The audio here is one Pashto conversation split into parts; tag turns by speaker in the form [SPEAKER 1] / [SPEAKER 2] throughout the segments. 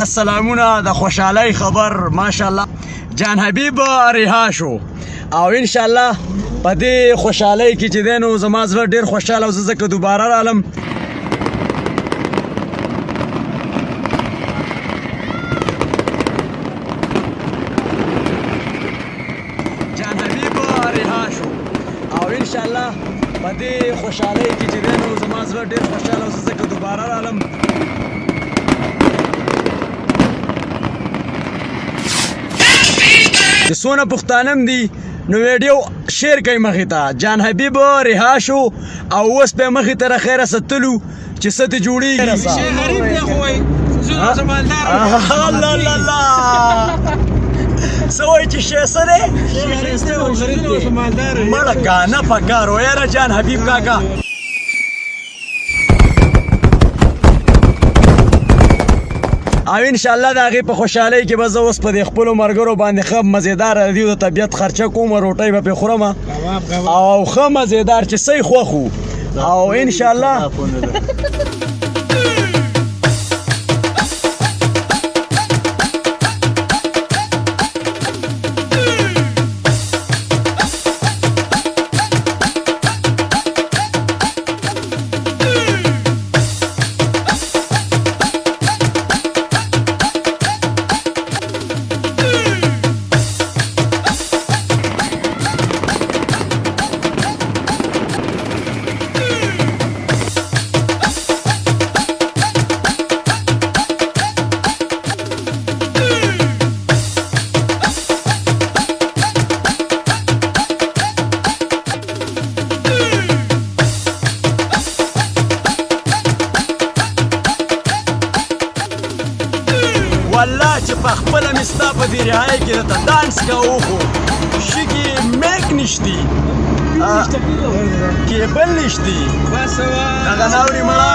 [SPEAKER 1] سلامونه د خوشحالۍ خبر. ماشاءالله جان حبیب رها شو او ان شاء الله په دې خوشحالۍ کې چې دی نو زما زړه ډېر خوشحاله او زه ځکه دوباره رالم. جان حبیب رها شو او ان شاء الله په دې خوشحالۍ کې چې دی نو زما زړه ډېر خوشحاله او زه ځکه دوباره رالم. چې څونه پښتانه هم دي نو ویډیو شیر کوي مخې ته. جان حبیب رها شو او اوس په مخې ته خیره ستلو چې څه ته جوړیږي.
[SPEAKER 2] غریب دی خو وایي زه مالدار.
[SPEAKER 1] الله الله الله، څه وایي چې شی څه دی؟ مړه ګانه پکار و یاره جان حبیب کاکا. او ان شاء الله د هغې په خوشحالۍ کې به زه اوس په دې خپلو ملګرو باندې ښه مزېدار د دیو د طبیعت خرچه کوم، روټۍ به پرې خورم او ښه مزېدار چې صحیح خوښ وو او ان شاء الله. والله چې په خپله مې ستا په دې رهایۍ کې درته ډانس کوو، خو شګې میک نشتي، کیبل نشتي، دغه ناوړي مړه.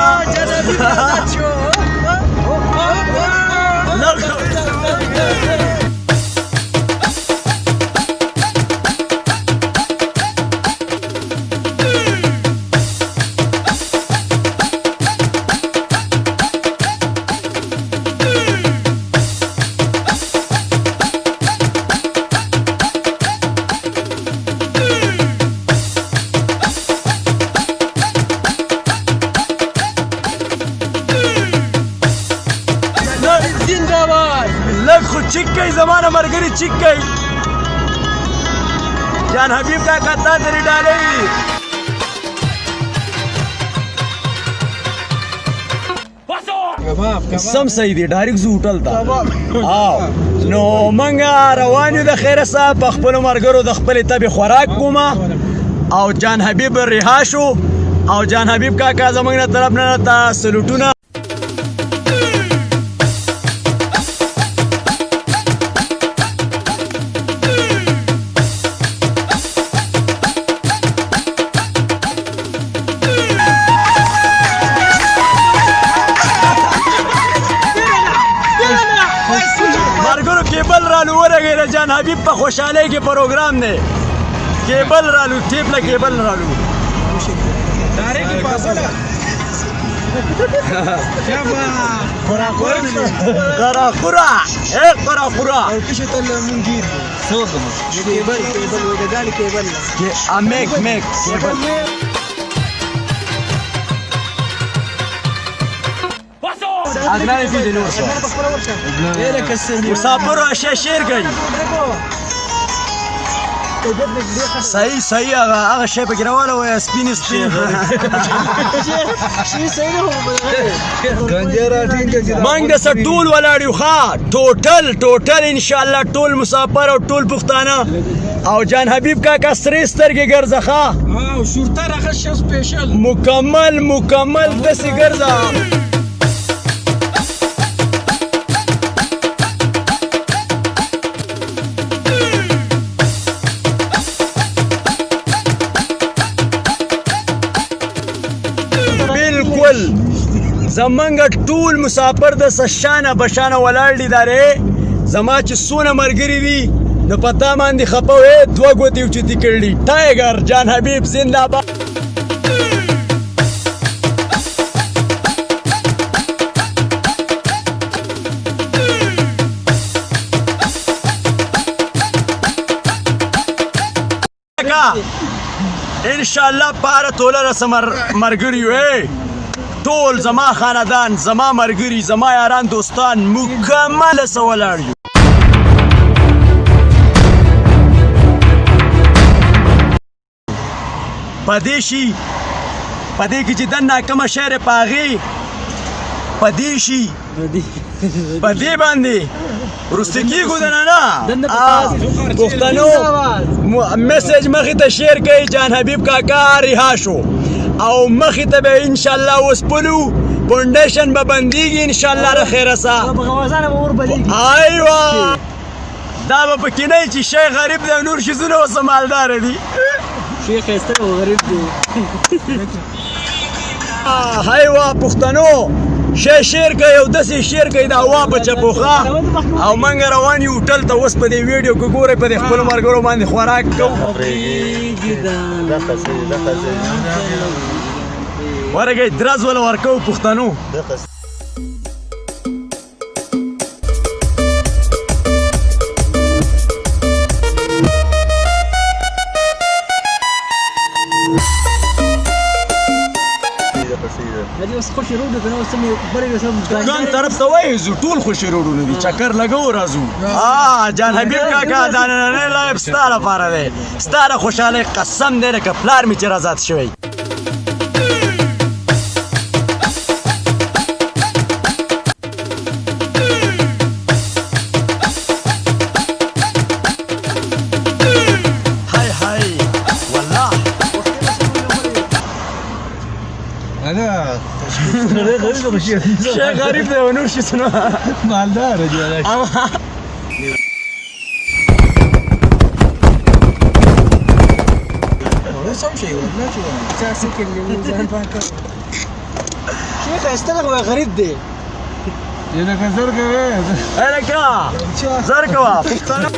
[SPEAKER 1] لږ خو چک کوي زمانه مرګري، چک کوي. جان حبیب کاکا تا ترې ډالۍ. سم صحیح دی، ډایرکټ زو هوټل ته. او نو منګه روان یو د خیره صاحب په خپلو ملګرو د خپلې طبې خوراک کومه او جان حبیب رها شو او جان حبیب کاکا زمونږ نه طرف نه تا سلوټونه. مرګرو کیبل رالو ورغی د جان حبیب په خوشحالۍ کې پروګرام دی. کیبل رالو، ټیپ له کیبل رالو. قراقورا اے قراقورا
[SPEAKER 2] کیبل کیبل وای د ګاډي کیبل.
[SPEAKER 1] میک میک کیبل. عدنان في نور شو مسافر اشیاء شیر کوي. صحیح صحیح، هغه هغه شی پکې راواله وای، سپین سپین. مونږ د څه ټول ولاړ یو. ښه ټوټل ټوټل ان شاء الله ټول مسافر او ټول پښتانه او جان حبیب کاکا سرې سترګې ګرځه. ښه
[SPEAKER 2] او شورته راغه سپیشل
[SPEAKER 1] مکمل مکمل داسې ګرځه. بالکل زمونږ ټول مسافر د شانه بشانه ولاړ دي. دارې زما چې څونه ملګري دي نو په تا باندې خپه وې، دوه ګوتې اوچتې کړي. ټایګر جان حبیب زنده باد. کاکا ان شاء الله پاره توله رسم مرګري یو. ټول زما خاندان، زما مرګري، زما یاران دوستان مکمل سره ولاړ یو. پدې شي پدې کې چې دننه کومه شی دی په هغې پدې شي پدې باندې وروسته کېږو دننه نه. پښتنو message مخې ته share کوي، جان حبیب کاکا رها شو او مخې ته به انشاءالله اوس پلو فونډیشن به بندېږي انشاءالله له خیره سه. ایوه دا به پکې نه چې شی غریب دی او نور شیزونه اوس مالداره دي.
[SPEAKER 2] شی ښایسته او غریب دی.
[SPEAKER 1] هایوا پښتنو شی share کوي او داسې share کوي د هوا په چپوخه. او موږ روان یو هوټل ته اوس په دې ویډیو کې ګورئ په دې خپلو ملګرو باندې خوراک کوو. ورګئ درز وله ورکوو پښتنو. ګان طرف ته وایي زو ټول خوشي روډونه دي، چکر لګو راځو. جان حبیب کاکا دا نننی live ستا لپاره دی، ستا د خوشحالۍ قسم دی لکه پلار مې چې رازاد شوی. های های والله شی غریب دی او نور شي څه نه
[SPEAKER 3] مالدار دی.
[SPEAKER 2] سم شي ورنه چې چا څه کې ځان پاک شي ښایسته دی خو غریب دی.
[SPEAKER 3] لکه زر کوې
[SPEAKER 1] هلکه زر کوه پښتانه.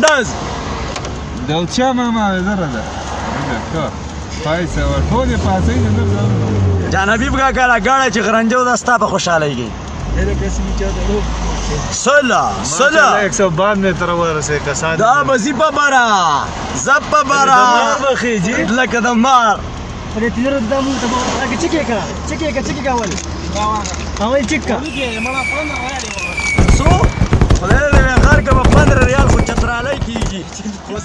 [SPEAKER 1] ډانس
[SPEAKER 3] دلچا ماما زره ده پایسه ټولې پاسې نه.
[SPEAKER 1] جان حبیب کاکا دا ګاډی چې غرنجو ده ستا په خوشحالۍ کې سله سله
[SPEAKER 3] 192 تر ورسې کسان
[SPEAKER 1] دا به ځي په بره زه په بره لکه د مار.
[SPEAKER 2] پرې تلر دا مونږ ته هغه چکه کا چکه کا چکه کا ول اول چکه
[SPEAKER 1] څو خدای دې غر که په 15 ریال خو چترالۍ کېږي. خو